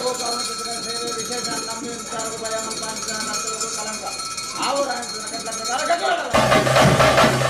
ಗೋಪಾಲನ ಸೇವೆ ವಿಶೇಷ ನಂಬಿ ಭಯ ಮಲ್ಪಾಂಚನ ಕಲಂಕ ಆವರಾಯಣ ಕಟ್ಲ ಪ್ರಕಾರ ಆ.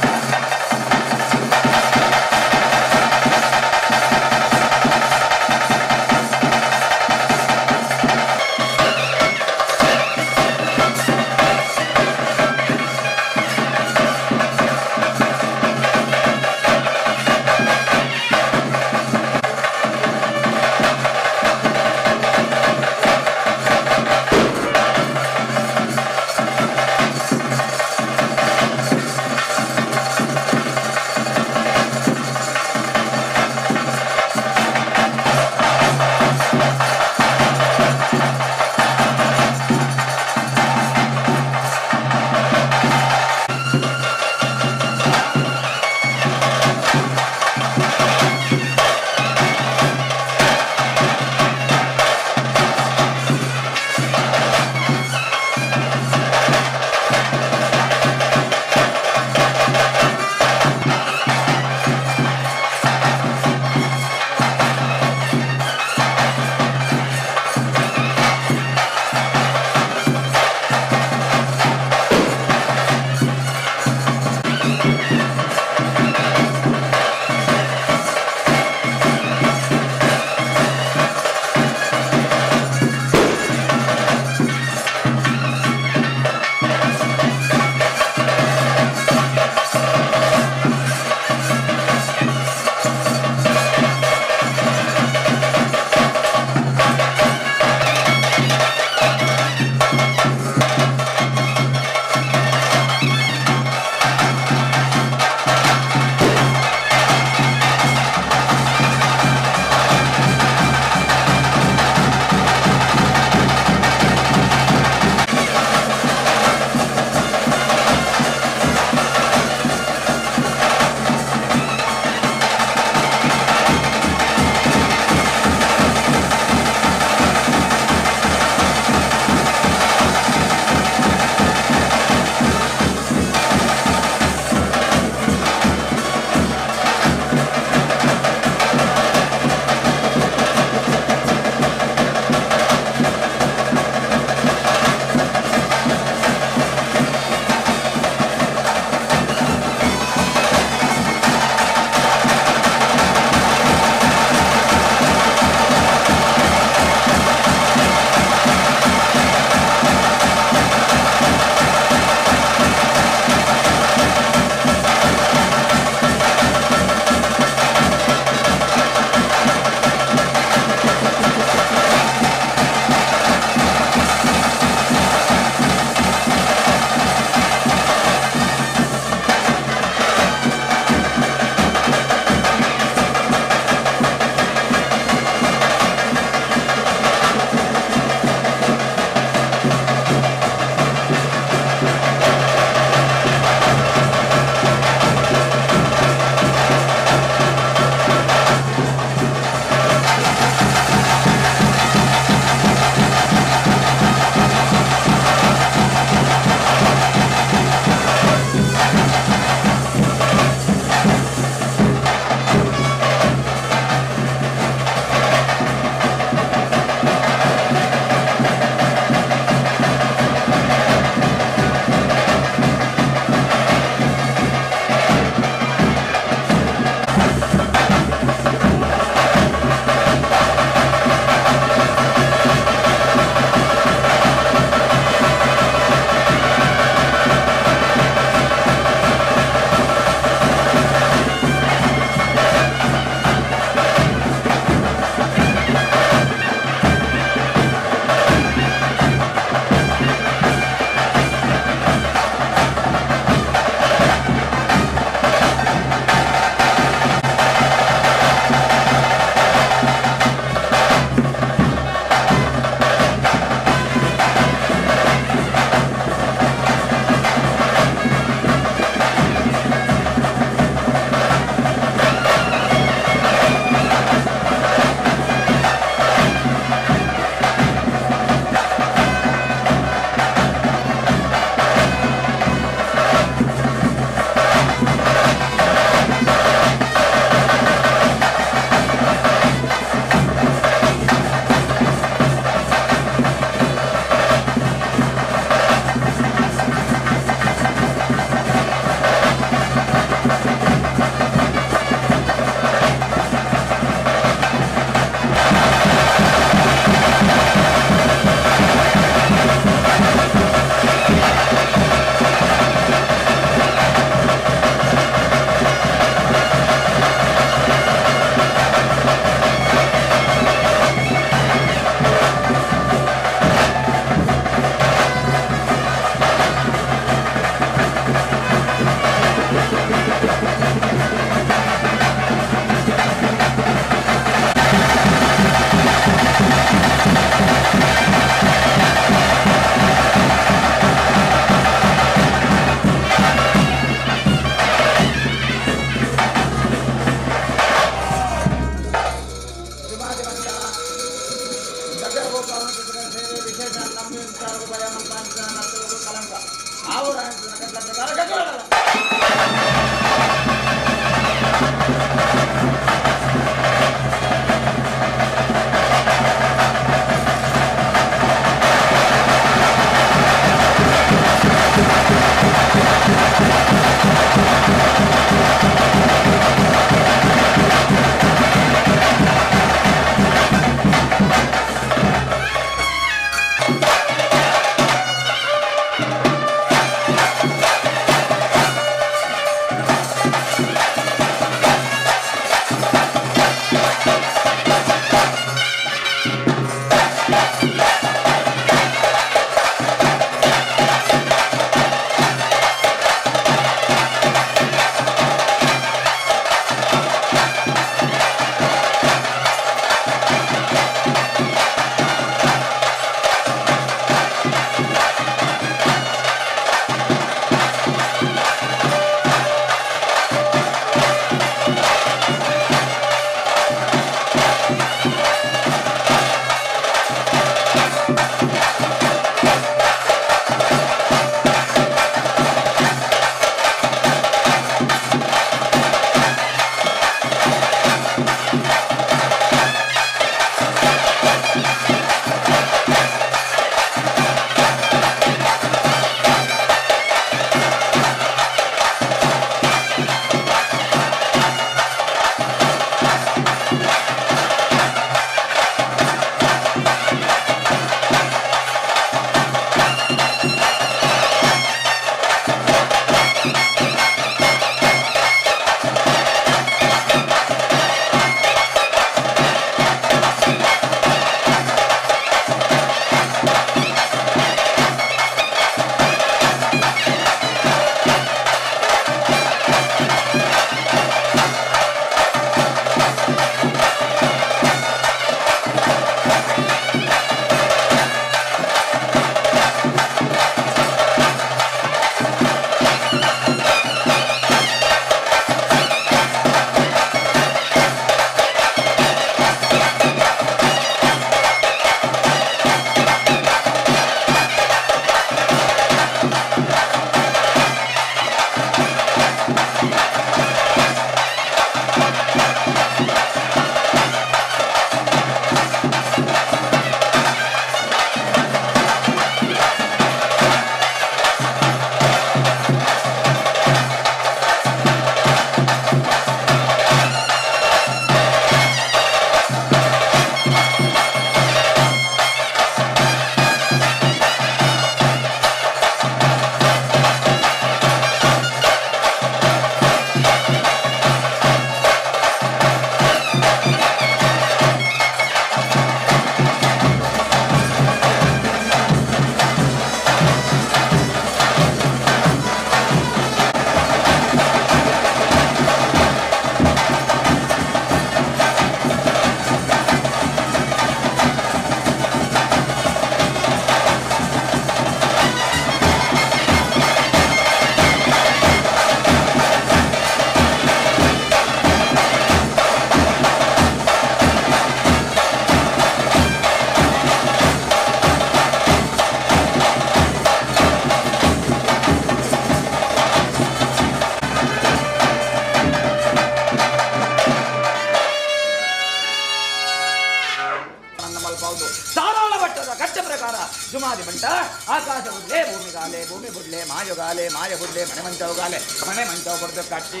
ಭೂಮಿ ಬುಡ್ಲೆ ಮಾಯೊಗಾಲೆ ಮಾಯ ಬುಡ್ಲೆ ಮನೆ ಮಂಚವುಗಾಲೆ ಮನೆ ಮಂಚವು ಬಡ್ದು ಕಟ್ಟಿ.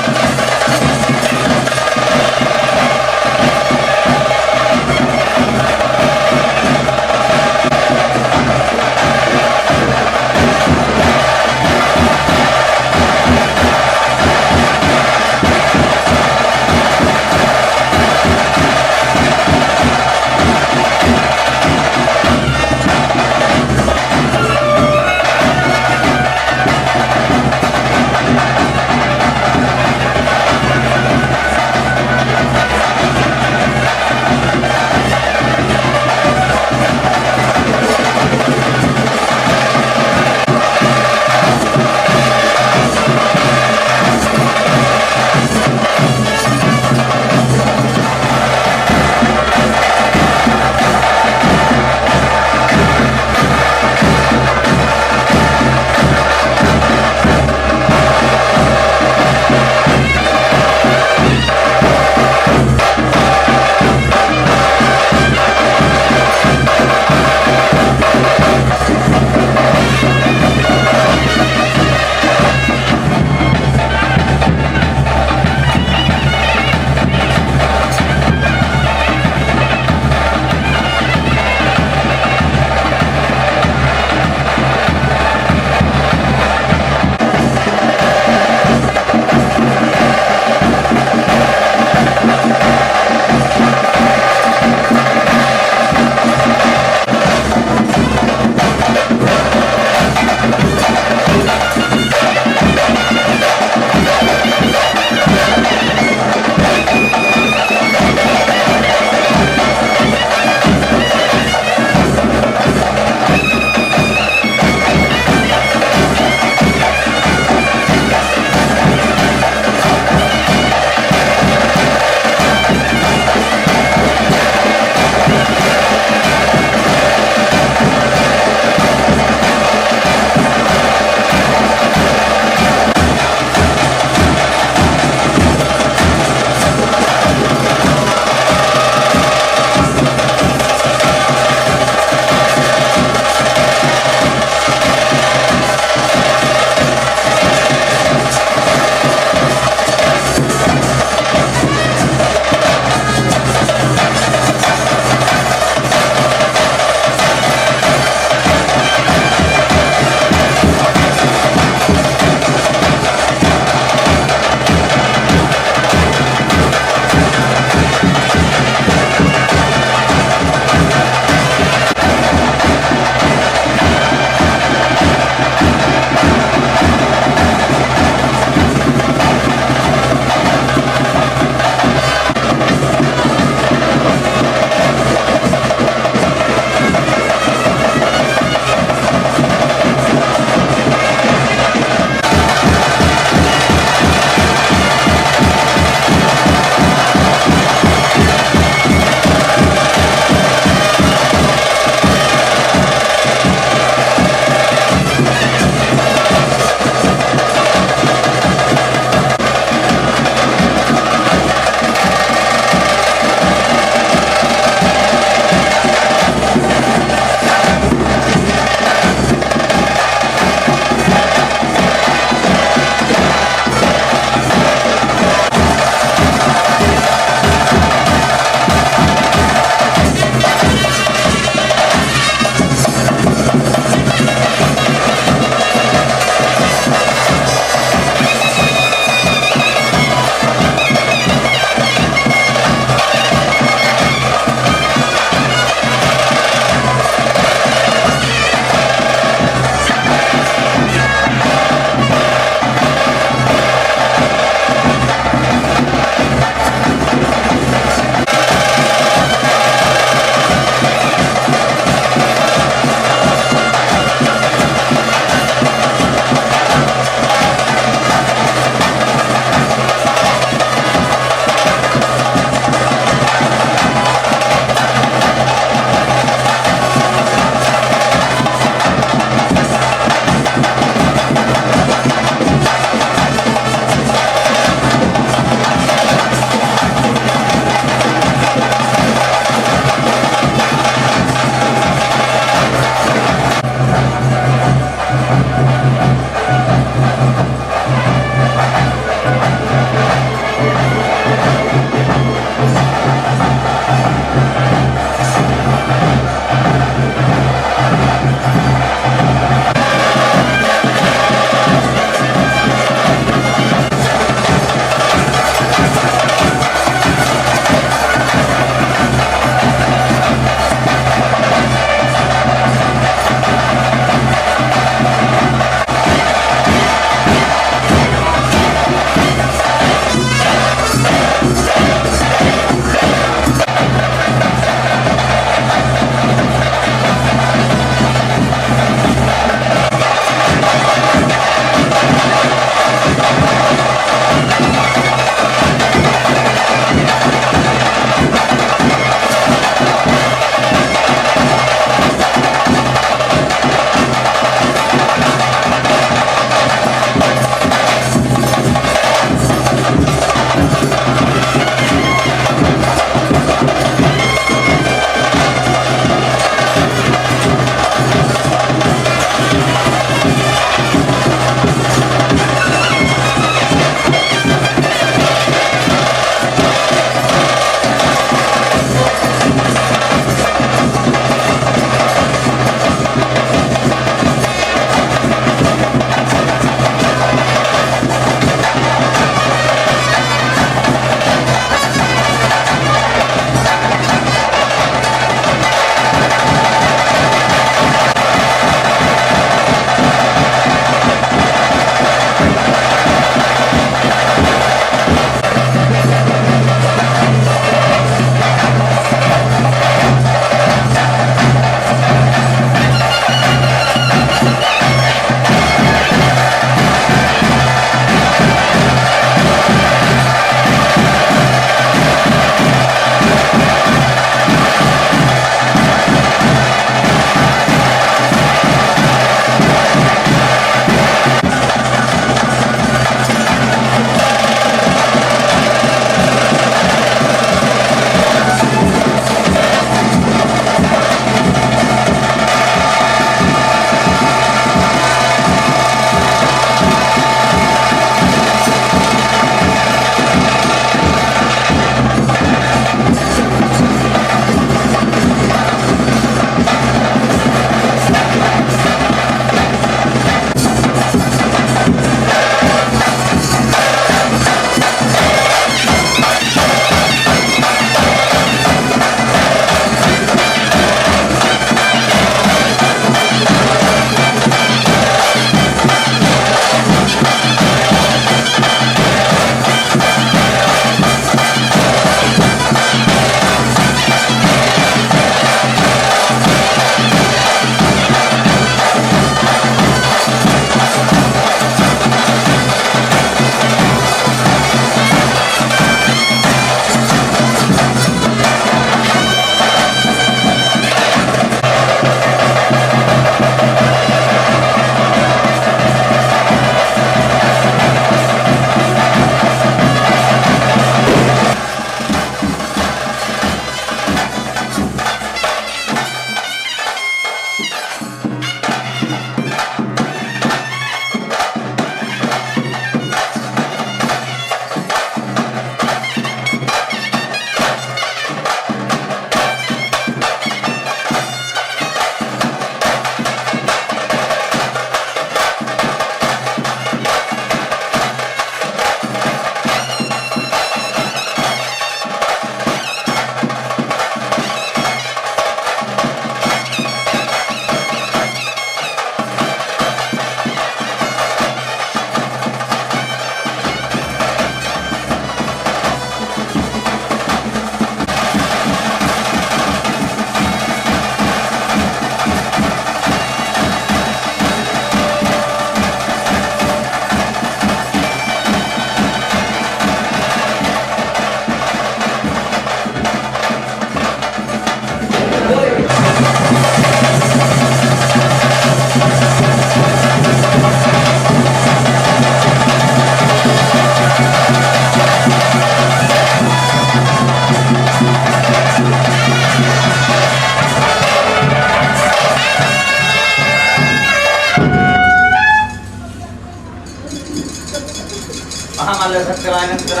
ಮಹಾಮಲ್ಲ ಸತ್ಯರಾಯನಂತರ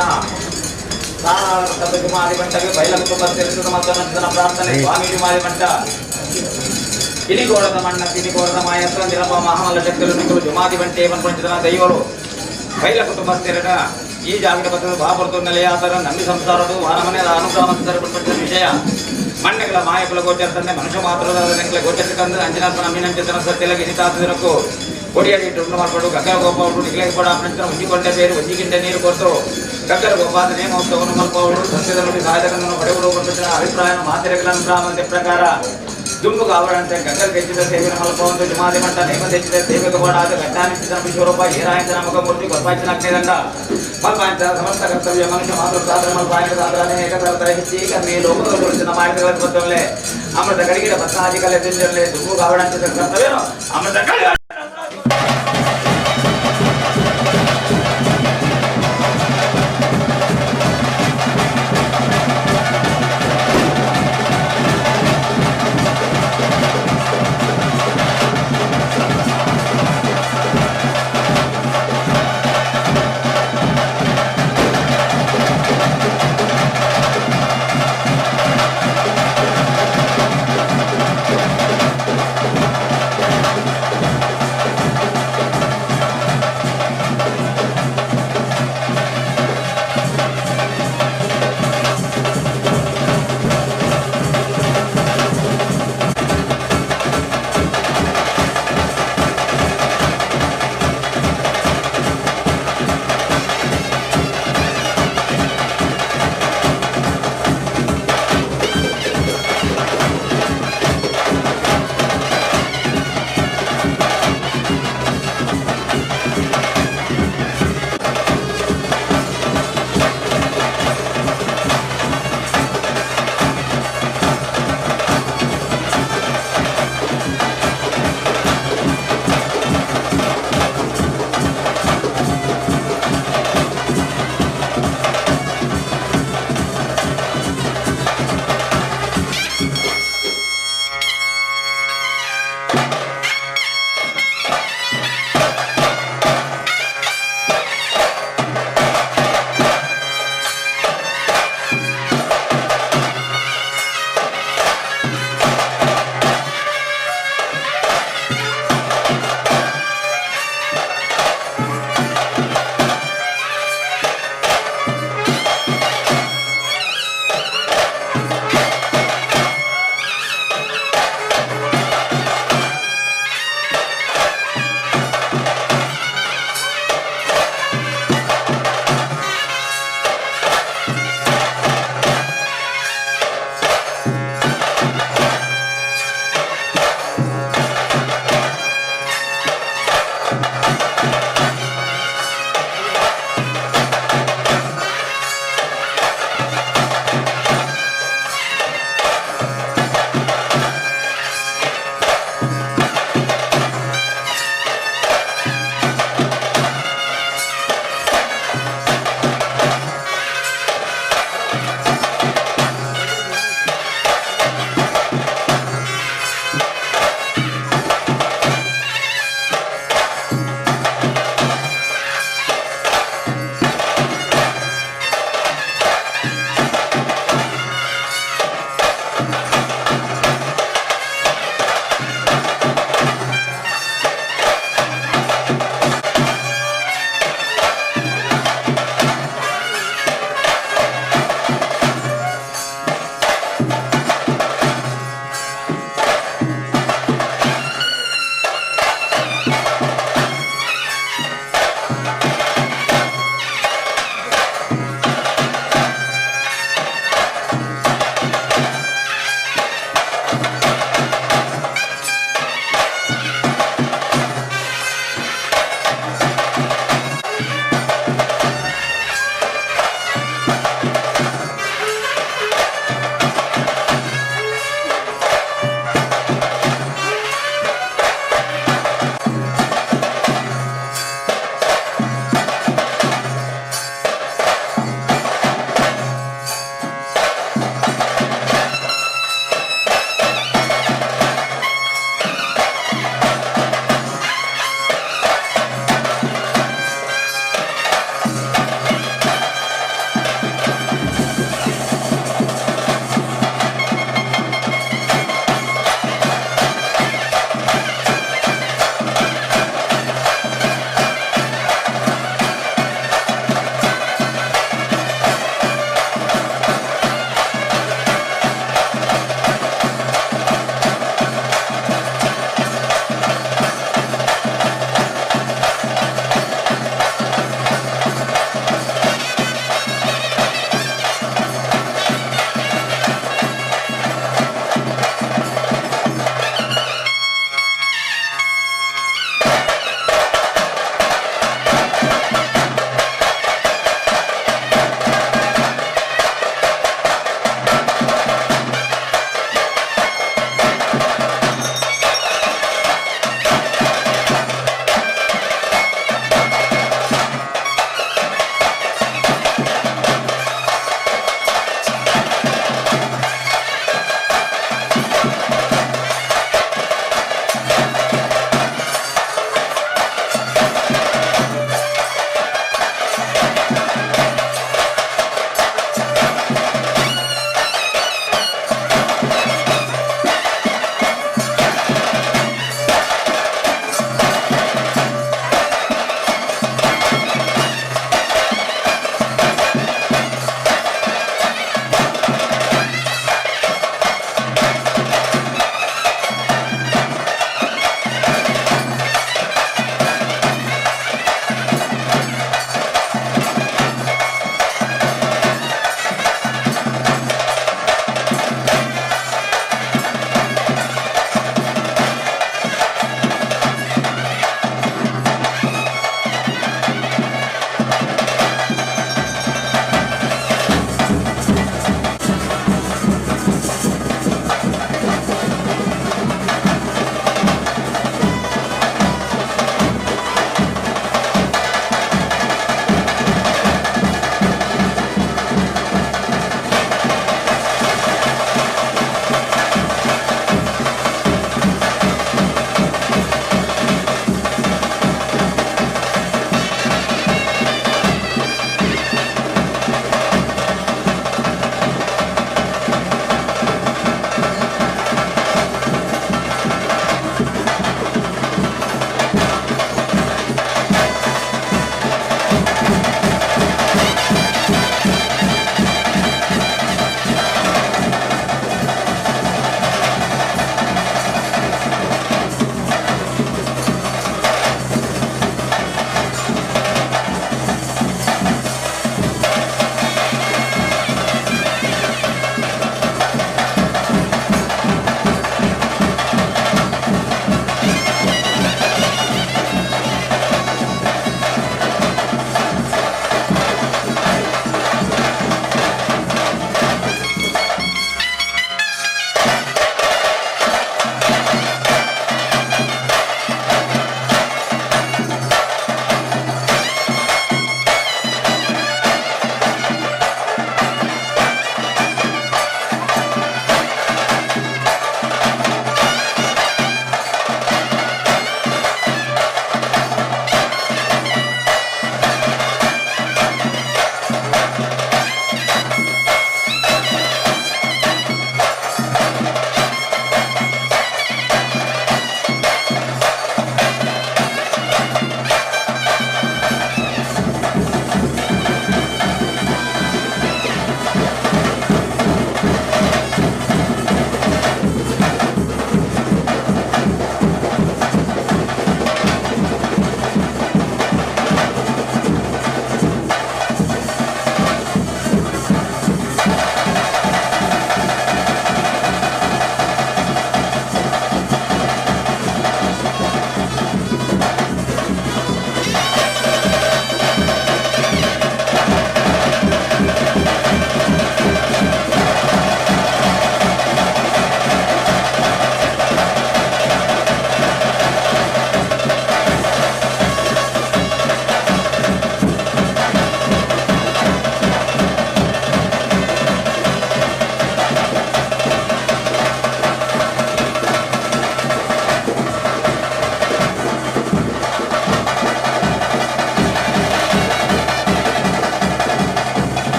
ಮಾದಿ ಬೈಲ ಕುಟುಂಬ ತಿಳಿಸಿದ ಮತ್ತು ಪ್ರಾರ್ಥನೆ ಸ್ವಾಮಿ ಮಾದಿ ಮಂಟ ಪಿನಿಗೋಡದ ಮಣ್ಣ ಪಿನಿಗೋಡದ ಮಾಯತ್ರ ನಿರಪ ಮಹಾಮಲ್ಲ ಶಕ್ತಿಲು ನಿಕಲು ಜುಮಾದಿ ಬಂಟೆ ಪಂಚದನ ದೈವರು ಬೈಲ ಕುಟುಂಬಸ್ಥರನ ಈ ಜಾಗದ ಬದಲು ಬಾಪುರತು ನೆಲೆಯಾತರ ನಂಬಿ ಸಂಸಾರದು ವಾರಮನೆ ಅನುಗ್ರಹ ವಿಷಯ ಮಣ್ಣೆಗಳ ಮಾಯಕುಲ ಗೋಚರ ತಂದೆ ಮನುಷ್ಯ ಮಾತ್ರದ ಗೋಚರಿಸಂದ್ರೆ ಅಂಜನಾಥ ನಮ್ಮಿನಂಚತನ ಸತ್ಯಲಗೆ ಹಿತಾತದಿನಕ್ಕೂ ಕೊಡಿಯಡಿ ಉಂಡು ಮಾಡ್ಕೊಂಡು ಗಗ್ಗರ ಗೋಪಾವುಡು ನಿಗಲೆ ಕೂಡ ನಂತರ ಉಂಜಿಕೊಂಡೆ ಬೇರು ಒಂಜಿಗಿಂಡೆ ನೀರು ಕೊಟ್ಟು ಗಗ್ಗರ ಗೋಪಾದ ನೇಮೋತ್ಸವವನ್ನು ಮಲ್ಪವರು ಸತ್ಯದ ನುಡಿ ಸಹಾಯಕನನ್ನು ಪಡೆಯುವುದು ಪಂಚನ ಅಭಿಪ್ರಾಯ ಮಾತಿರಗಳನ್ನು ಪ್ರಕಾರ ದುಂಬು ಕಾವಳಂತೆ ಗಗ್ಗರ ಹೆಚ್ಚಿದ ಸೇವಿನ ಮಲ್ಪವಂತು ಜುಮಾದಿ ಮಂಟ ನೇಮ ಹೆಚ್ಚಿದ ಸೇವೆಗೆ ಬೋಡಾದ ಘಟ್ಟಾನಿಚ್ಚಿದ ವಿಶ್ವರೂಪ ಏರಾಯಂತ ನಮಕ ಮೂರ್ತಿ ಗೊತ್ತಾಯ್ಚಿನ ಅಗ್ನಿದಂಡ ಮಲ್ಪಾಯಂತ ಸಮಸ್ತ ಕರ್ತವ್ಯ ಮನುಷ್ಯ ಮಾತೃ ಸಾಧನ ಮಲ್ಪಾಯಂತ ಸಾಧನೆ ಏಕತರ ಹೆಚ್ಚಿ ಕಮ್ಮಿ ಲೋಕದ ಕುರಿತಿನ ಮಾಹಿತಿಗಳ ಬದ್ದವಲ್ಲೇ ಅಮೃತ ಕಡಿಗಿಡ ಬತ್ತಾದಿ ಕಲೆ ತಿಂದಲ್ಲೇ ದುಂಬು ಕಾವಳಂತ ಕರ್ತವ್ಯನು ಅಮೃತ ಕಡೆ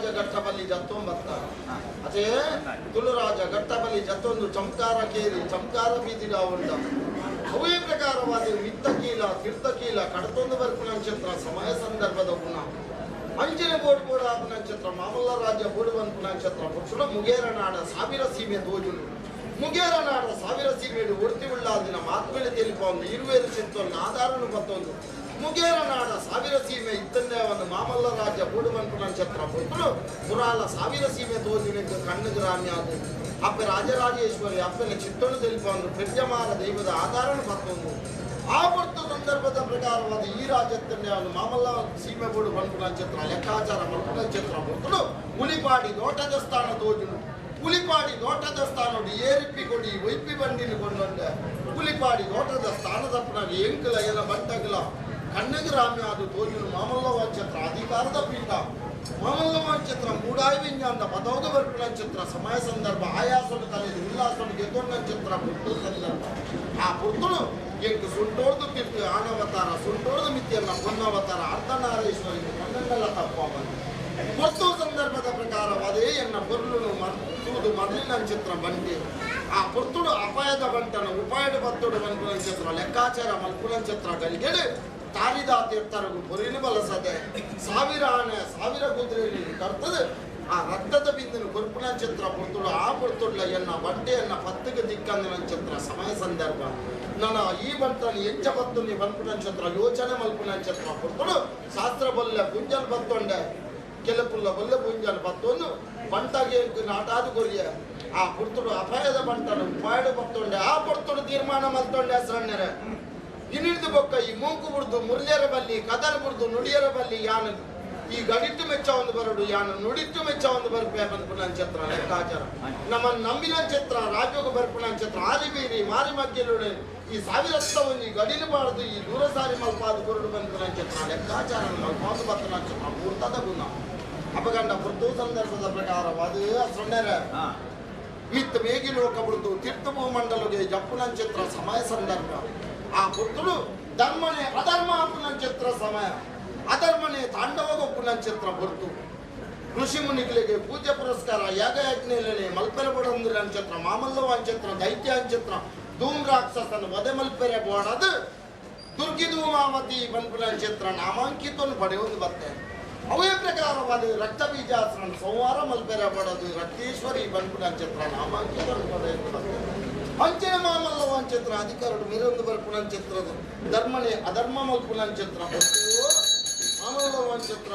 ತುಳುರಾಜ ಘಟ್ಟಬಲ್ಲಿ ಜತ್ತೊಂಬತ್ತ ಅದೇ ತುಳುರಾಜ ಘಟ್ಟಬಲ್ಲಿ ಜತ್ತೊಂದು ಚಮಕಾರ ಕೇರಿ ಚಮಕಾರ ಬೀದಿಡ ಉಂಡ ಅವೇ ಪ್ರಕಾರವಾದ ಮಿತ್ತಕೀಲ ತೀರ್ಥಕೀಲ ಕಡತೊಂದು ಬರ್ಪು ನಕ್ಷತ್ರ ಸಮಯ ಸಂದರ್ಭದ ಗುಣ ಅಂಜನೆ ಬೋಡು ಬೋಡು ಆಪು ನಕ್ಷತ್ರ ಮಾಮಲ್ಲ ರಾಜ್ಯ ಬೋಡು ಬಂಪು ನಕ್ಷತ್ರ ಪುರುಷ ಮುಗೇರನಾಡ ಸಾವಿರ ಸೀಮೆ ತೋಜುನು ಮುಗೇರನಾಡ ಸಾವಿರ ಸೀಮೆಡು ಒಡ್ತಿ ಉಳ್ಳಾದಿನ ಮಾತ್ಮೇಲೆ ತಿಳಿಪೊಂದು ಇರುವೇರು ಚಿತ್ತೊಂದು ಆಧಾರನು ಬತ್ತೊಂದು ಮುಗೇರನಾಡ ಸಾವಿರ ಸೀಮೆ ಇತ್ತನ್ನೇ ಒಂದು ಮಾಮಲ್ಲ ರಾಜ್ಯ ಬೋಡು ಬಂಪು ನಕ್ಷತ್ರ ಪುರುಷರು ಪುರಾಲ ಸಾವಿರ ಸೀಮೆ ತೋಜುನಿಗೆ ಕಣ್ಣು ಗ್ರಾಮ್ಯ ಅದು ಅಪ್ಪ ರಾಜರಾಜೇಶ್ವರಿ ಅಪ್ಪನ ಚಿತ್ತೊಂದು ತಿಳಿಪೊಂದು ಪ್ರಜ್ಯಮಾನ ದೈವದ ಆಧಾರನು ಬತ್ತೊಂದು ಆ ಪೊರ್ತು ಸಂದರ್ಭದ ಪ್ರಕಾರವಾದ ಈ ರಾಜ್ಯತ್ತನ್ನೇ ಅವನು ಮಾಮಲ್ಲ ಸೀಮೆ ಬೋಡು ಬಂಪು ನಕ್ಷತ್ರ ಲೆಕ್ಕಾಚಾರ ಮಲ್ಪು ನಕ್ಷತ್ರ ಪುರ್ತುಡು ಉಲಿಪಾಡಿ ದೋಟದ ಸ್ಥಾನ ತೋಜುನು ಉಲಿಪಾಡಿ ದೋಟದ ಸ್ಥಾನೋಡು ಏರಿಪ್ಪಿ ಕೊಡಿ ಒಯ್ಪಿ ಬಂಡಿನ ಕೊಂಡೊಂಡೆ ಉಲಿಪಾಡಿ ದೋಟದ ಸ್ಥಾನದಪ್ಪನ ಎಂಕಲ ಎನ ಬಂಟಗಲ ಕಣ್ಣಗೆ ರಾಮ್ಯ ಅದು ತೋಜುನು ಮಾಮಲ್ಲ ನಕ್ಷತ್ರ ಅಧಿಕಾರದ ಪೀಠ ಮಾಮಲ್ಲ ನಕ್ಷತ್ರ ಮೂಡಾಯಿ ವಿಜ್ಞಾನದ ಪದೌದ ಬರ್ಪು ನಕ್ಷತ್ರ ಸಮಯ ಸಂದರ್ಭ ಆಯಾಸನು ತಲೆದು ಉಲ್ಲಾಸನು ಗೆದ್ದೊಂಡ ನಕ್ಷತ್ರ ಪುಟ್ಟು ಸಂದರ್ಭ ಆ ಪುರ್ತುಡು ಎಂಕ್ ಸುಂಟೋರ್ದು ತಿರ್ತು ಆನವತಾರ ಸುಂಟೋರ್ದು ಮಿತಿಯನ್ನ ಪೊನ್ನವತಾರ ಅರ್ಧನಾರೀಶ್ವರಿ ಪನ್ನಂಡಲ ತಪ್ಪ ಪೊರ್ತು ಸಂದರ್ಭದ ಪ್ರಕಾರವಾದೇ ಎನ್ನ ಪೊರ್ಲುನು ತೂದು ಮೊದಲಿನ ಚಿತ್ರ ಬಂಟಿ ಆ ಪೊರ್ತುಡು ಅಪಾಯದ ಬಂಟನ ಉಪಾಯದ ಬತ್ತುಡು ಮಲ್ಪುನ ಚಿತ್ರ ಲೆಕ್ಕಾಚಾರ ಮಲ್ಪುನ ಚಿತ್ರ ಗಳಿಗೆಡು ತಾರಿದ ತೀರ್ಥರಗು ಪೊರಿನ ಬಲಸದೆ ಸಾವಿರ ಆನೆ ಸಾವಿರ ಕುದುರೆಯಲ್ಲಿ ಕರ್ತದೆ ಆ ರಕ್ತದ ಬಿಂದಿನ ಕೊರ್ಪುನ ಚಿತ್ರ ಪೊರ್ತುಡು ಆ ಪೊರ್ತುಡ್ಲ ಎನ್ನ ಬಂಟೆಯನ್ನ ಪತ್ತಿಗೆ ದಿಕ್ಕಂದಿನ ಚಿತ್ರ ಸಮಯ ಸಂದರ್ಭ ನನ್ನ ಈ ಬಂಟನ ಎಂಚ ಬತ್ತು ನೀ ಬನ್ಪುನ ಚಿತ್ರ ಯೋಚನೆ ಮಲ್ಪುನ ಚಿತ್ರ ಪೊರ್ತುಡು ಶಾಸ್ತ್ರ ಬಲ್ಲೆ ಗುಂಜಲ್ ಬತ್ತೊಂಡೆ ಕೆಲಪುಲ್ಲ ಬಲ್ಲೆ ಗುಂಜಲ್ ಬತ್ತೊಂದು ಬಂಟಾಗೆ ನಾಟಾದು ಕೊರಿಯ ಆ ಪುರ್ತುಡು ಅಪಾಯದ ಬಂಟನು ಉಪಾಯಡು ಬತ್ತೊಂಡೆ ಆ ಪೊರ್ತುಡು ತೀರ್ಮಾನ ಮಲ್ತೊಂಡೆ ಹೆಸರಣ್ಣರೆ ಇನ್ನಿಡ್ದು ಬೊಕ್ಕ ಈ ಮೂಕು ಬುಡ್ದು ಮುರ್ಲಿಯರ ಬಲ್ಲಿ ಕದರ್ ಬುಡ್ದು ನುಡಿಯರ ಬಲ್ಲಿ ಯಾನು ಈ ಗಡಿಟ್ಟು ಮೆಚ್ಚ ಒಂದು ಬರಡು ಯಾನು ನುಡಿಟ್ಟು ಮೆಚ್ಚ ಒಂದು ಬರ್ಪೆ ಬಂದ್ಪುನ ಚಿತ್ರ ಲೆಕ್ಕಾಚಾರ ನಮ್ಮ ನಂಬಿನ ಚಿತ್ರ ರಾಜ್ಯಕ್ಕೆ ಬರ್ಪುನ ಚಿತ್ರ ಆರಿ ಬೀರಿ ಮಾರಿ ಮಗ್ಗೆಲುಡೆ ಈ ಸಾವಿರತ್ತ ಒಂದು ಈ ಗಡಿಲು ಬಾರದು ಈ ದೂರ ಸಾರಿ ಮಲ್ಪಾದು ಕೊರಡು ಬಂದ್ಪುನ ಚಿತ್ರ ಲೆಕ್ಕಾಚಾರ ಮಲ್ಪಾದು ಬತ್ತನ ಚಿತ್ರ ಮೂರ್ತದ ಗುಣ ಅಪಗಂಡ ಪುರ್ತು ಸಂದರ್ಭದ ಪ್ರಕಾರವಾದ ಸೊನ್ನೆರ ಮಿತ್ ಮೇಗಿ ಲೋಕ ಬುಡ್ದು ತೀರ್ಥ ಭೂಮಂಡಲಗೆ ಜಪ್ಪುನ ಚಿತ್ರ ಸಮಯ ಸಂದರ್ಭ ಆ ಪುರ್ತುಡು ಧರ್ಮನೇ ಅಧರ್ಮ ಚಿತ್ರ ಸಮಯ ಅಧರ್ಮನೇ ತಾಂಡವ ಚಿತ್ರ ಪುರ್ತು ಋಷಿ ಮುನಿಗಳಿಗೆ ಪೂಜೆ ಪುರಸ್ಕಾರ ಯಾಗಯಜ್ಞೆಲೆ ಮಲ್ಪೆರೆ ಬಡಂದಿರ ಅಂಚಿತ್ರ ಮಾಮಲ್ಲವ ಅಂಚಿತ್ರ ದೈತ್ಯ ಅಂಚಿತ್ರ ಧೂಮ್ ರಾಕ್ಷಸನ ವಧೆ ಮಲ್ಪೆರೆ ಬೋಡದು ದುರ್ಗಿ ಧೂಮಾವತಿ ಬನ್ಪುನ ಚಿತ್ರ ನಾಮಾಂಕಿತವನ್ನು ಪಡೆಯುವುದು ಬತ್ತೆ ಅವೇ ಪ್ರಕಾರವಾದ ರಕ್ತ ಬೀಜಾಸ್ತ್ರನ ಸಂಹಾರ ಮಲ್ಪೆರೆ ಬಡದು ರಕ್ತೇಶ್ವರಿ ಬನ್ಪುನ ಚಿತ್ರ ನಾಮಾಂಕಿತವನ್ನು ಪಡೆಯುವುದು ಬತ್ತೆ ಅಂಚನೆ ಮಾಮಲ್ಲವ ಅಂಚಿತ್ರ ಅಧಿಕಾರಡು ಮೇರೊಂದು ಬರ್ಪುನ ಚಿತ್ರದ ಧರ್ಮನೇ ಅಧರ್ಮ ಮಲ್ಪುನ ಚಿತ್ರ ಮಾಮಲ್ಲವ ಅಂಚಿತ್ರ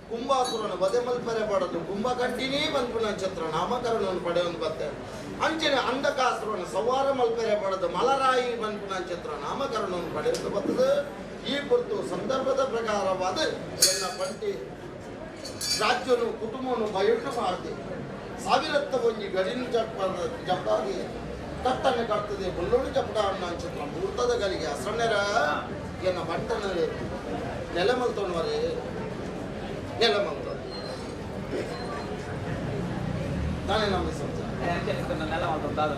ಕುಂಭಾಸುರನ ವಧೆ ಮಲ್ಪರೆ ಬಡದು ಕುಂಭಕಂಟಿನೇ ಬಂದ್ಪುನ ಚಿತ್ರ ನಾಮಕರಣವನ್ನು ಪಡೆಯೊಂದು ಬತ್ತೆ ಅಂಚನೆ ಅಂಧಕಾಸುರನ ಸಂಹಾರ ಮಲ್ಪೆರೆ ಬಡದು ಮಲರಾಯಿ ಬಂದ್ಪುನ ಚಿತ್ರ ನಾಮಕರಣವನ್ನು ಪಡೆಯೊಂದು ಬರ್ತದೆ ಈ ಕುರಿತು ಸಂದರ್ಭದ ಪ್ರಕಾರವಾದ ಎನ್ನ ಪಂಟಿ ರಾಜ್ಯನು ಕುಟುಂಬವನ್ನು ಬಯಟು ಮಾಡ್ದೆ ಸಾವಿರತ್ತ ಒಂಜಿ ಗಡಿನ ಜಪ್ಪ ಜಪ್ಪಾಗಿ ಕಟ್ಟನ್ನು ಕಟ್ತದೆ ಬುಲ್ಲೋಡು ಜಪಡ ಅನ್ನ ಚಿತ್ರ ಮೂರ್ತದ ಗಲಿಗೆ ಅಸಣ್ಣರ ಎನ್ನ ಬಂಟನ ನೆಲೆ ಮಲ್ತೊಂಡ್ವರೆ ನೆಲೆ ಮಲ್ತ ತಾನೇ ನಮ್ಮ ಸಂಸಾರ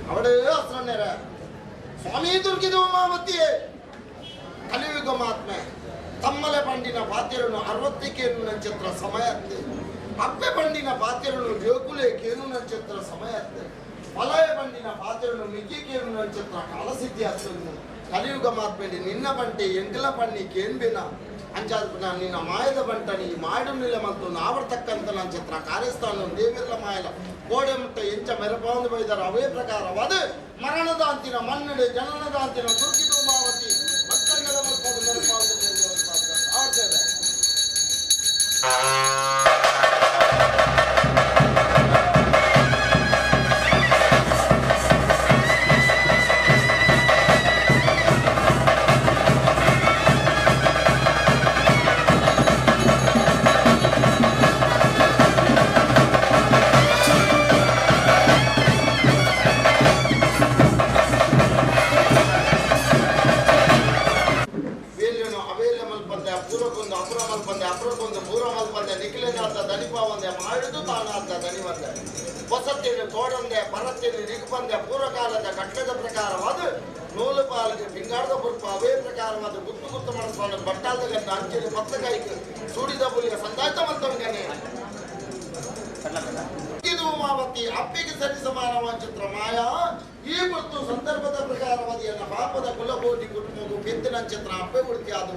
ಅವಡೇ ಅಸಣ್ಣರ ಸ್ವಾಮಿ ದುರ್ಗಿದು ಉಮಾವತಿಯೇ ಕಲಿಯುಗ ಮಹಾತ್ಮೆ ತಮ್ಮಲೆ ಬಂಡಿನ ಪಾತಿರನು ಅರವತ್ತಕ್ಕೇನು ನಕ್ಷತ್ರ ಸಮಯ ಅತ್ತೆ ಅಪ್ಪೆ ಬಂಡಿನ ಪಾತಿರನು ಜೋಕುಲೆ ಕೇನು ನಕ್ಷತ್ರ ಸಮಯ ಅತ್ತೆ ಫಲಯ ಬಂಡಿನ ಪಾತಿರನು ಮಿಕ್ಕಿ ಕೇನು ನಕ್ಷತ್ರ ಕಾಲಸಿದ್ಧಿ ಅತ್ತನ್ನು ಕಲಿಯುಗ ಮಹಾತ್ಮೆಯಲ್ಲಿ ನಿನ್ನ ಬಂಟೆ ಎಂಕಲ ಬಣ್ಣಿ ಕೇನ್ಬಿನ ಅಂಚಾದ ನಿನ್ನ ಮಾಯದ ಬಂಟನಿ ಮಾಡು ನಿಲ ಮತ್ತು ನಾವರ್ತಕ್ಕಂಥ ನಕ್ಷತ್ರ ಕಾರ್ಯಸ್ಥಾನ ದೇವಿರ್ಲ ಮಾಯಲ ಕೋಡೆ ಮುಟ್ಟ ಎಂಚ ಮೆರಪಾಂದು ಬೈದಾರ ಅವೇ ಪ್ರಕಾರವಾದ ಮರಣದಾಂತಿನ ಮನ್ನಡೆ ಜನನದಾಂತಿನ ದುರ್ಗಿ ಧೂಮಾವತಿ ಮತ್ತಂಗಲ ಮಲ್ಪದು ಮೆರಪಾಂದು ಆಡ್ತೇವೆ. ವೇಲ್ಯನು ಅವೇಲ್ಯ ಮಲ್ಪಂದೆ ಪೂರಕ್ಕೊಂದು ಅಪುರ ಮಲ್ಪಂದೆ ಅಪುರಕ್ಕೊಂದು ಪೂರ ಮಲ್ಪಂದೆ ನಿಖಿಲನಾಥ ದಣಿಪ ಒಂದೆ ಮಾಡಿದು ತಾನಾಥ ದಣಿವಂದೆ ಹೊಸತ್ತೇನು ತೋಡಂದೆ ಪರತ್ತೇನು ನಿಗುಪಂದೆ ಪೂರ್ವಕಾಲದ ಕಟ್ಟದ ಪ್ರಕಾರವಾದ ನೂಲು ಪಾಲಿಗೆ ಪಿಂಗಾರದ ಪುರ್ಪ ಅವೇ ಪ್ರಕಾರವಾದ ಗುತ್ತು ಗುತ್ತು ಮಾಡಿಸ್ಕೊಂಡು ಬಟ್ಟಾಲದ ಗಂಡ ಅಂಚೆಲಿ ಪತ್ತಕಾಯಿಗೆ ಸೂಡಿದ ಬುಲಿಯ ಸಂದಾಯ್ತ ಮಂತವನಿಗೆ ಇದು ಉಮಾವತಿ ಅಪ್ಪಿಗೆ ಸರಿ ಸಮಾನವಾಂಚಿತ್ರ ಮಾಯಾ. ಈ ಮತ್ತು ಸಂದರ್ಭದ ಪ್ರಕಾರವಾದ ಪಾಪದ ಕುಲಕೋಟಿ ಕುಟುಂಬವು ಪೆದ್ದಿನ ಚಿತ್ರ ಅಪ್ಪೆ ಉಡ್ತಿ ಅದು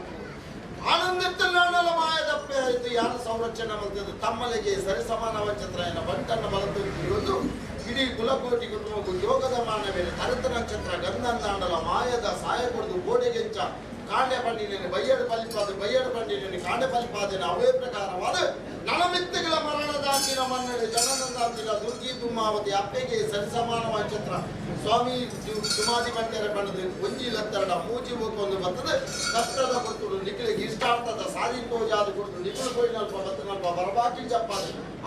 ಆನಂದಿತ್ತಲಾಣಲ ಮಾಯದಪ್ಪೆ ಆಯಿತು. ಯಾರು ಸಂರಕ್ಷಣೆ ಮಲ್ತದ್ದು ತಮ್ಮಲಿಗೆ ಸರಿ ಸಮಾನವಾಂಚಿತ್ರ ಎನ್ನ ಬಂಟನ್ನು ಬಲತು ಒಂದು ಇಡೀ ಕುಲಕೋಟಿ ಕುಟುಂಬಕ್ಕೂ ಯೋಗದ ಮಾನವೇನೆ ತರತ ನಕ್ಷತ್ರ ಗಂಧಂದಾಂಡಲ ಮಾಯದ ಸಾಯ ಕೊಡದು ಗೋಡೆಗೆಂಚ ಕಾಂಡೆ ಪಂಡಿನೇನು ಬಯ್ಯಡು ಪಲಿಪಾದ ಬಯ್ಯಡು ಪಂಡಿನೇನು ಕಾಂಡೆ ಪಲಿಪಾದಿನ ಅವೇ ಪ್ರಕಾರವಾದ ನಳಮಿತ್ತುಗಳ ಮರಣದಾಂತಿನ ಮನ್ನಡೆ ಜನನದಾಂತಿನ ದುರ್ಗಿ ದುಮ್ಮಾವತಿ ಅಪ್ಪೆಗೆ ಸರಿಸಮಾನವಾದ ಚಿತ್ರ ಸ್ವಾಮಿ ಸುಮಾದಿ ಬಂಟೆರ ಬಣ್ಣದ ಒಂಜಿ ಲತ್ತರಡ ಮೂಜಿ ಒಂದು ಬರ್ತದೆ. ಕಷ್ಟದ ಕೊಡ್ತುಡು ನಿಖಿಲಿಗೆ ಇಷ್ಟಾರ್ಥದ ಸಾರಿ ತೋಜಾದ ಕೊಡ್ತು ನಿಖಿಲು ಕೊಯ್ನಲ್ಪ ಬತ್ತನಲ್ಪ ಬರಬಾಕಿ ಜಪ್ಪಾದ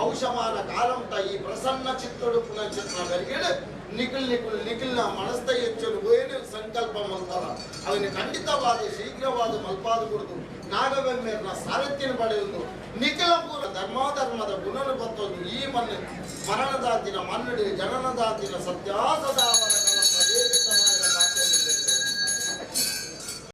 ಔಷಮಾನ ಕಾಲಂತ ಈ ಪ್ರಸನ್ನ ಚಿತ್ತಡು ಪುನಃ ಚಿತ್ರ ಗರಿಗೇಳು ನಿಖಿಲ್ ನಿಖಿಲ್ ನಿಖಿಲ್ನ ಮನಸ್ತ ಹೆಚ್ಚಲು ಏನು ಸಂಕಲ್ಪ ಮಲ್ತಾರ ಅವನು ಖಂಡಿತವಾದ ಶೀಘ್ರವಾದ ಮಲ್ಪಾದ ಕುಡಿದು ನಾಗವೆಮ್ಮೇರ್ನ ಸಾರಥ್ಯನ ಪಡೆಯುವುದು ನಿಖಿಲ ಪೂರ ಧರ್ಮಾಧರ್ಮದ ಗುಣನು ಬತ್ತೊಂದು ಈ ಮಣ್ಣು ಮರಣದಾತಿನ ಮನ್ನಡಿ ಜನನದಾತಿನ ಸತ್ಯಾಸದ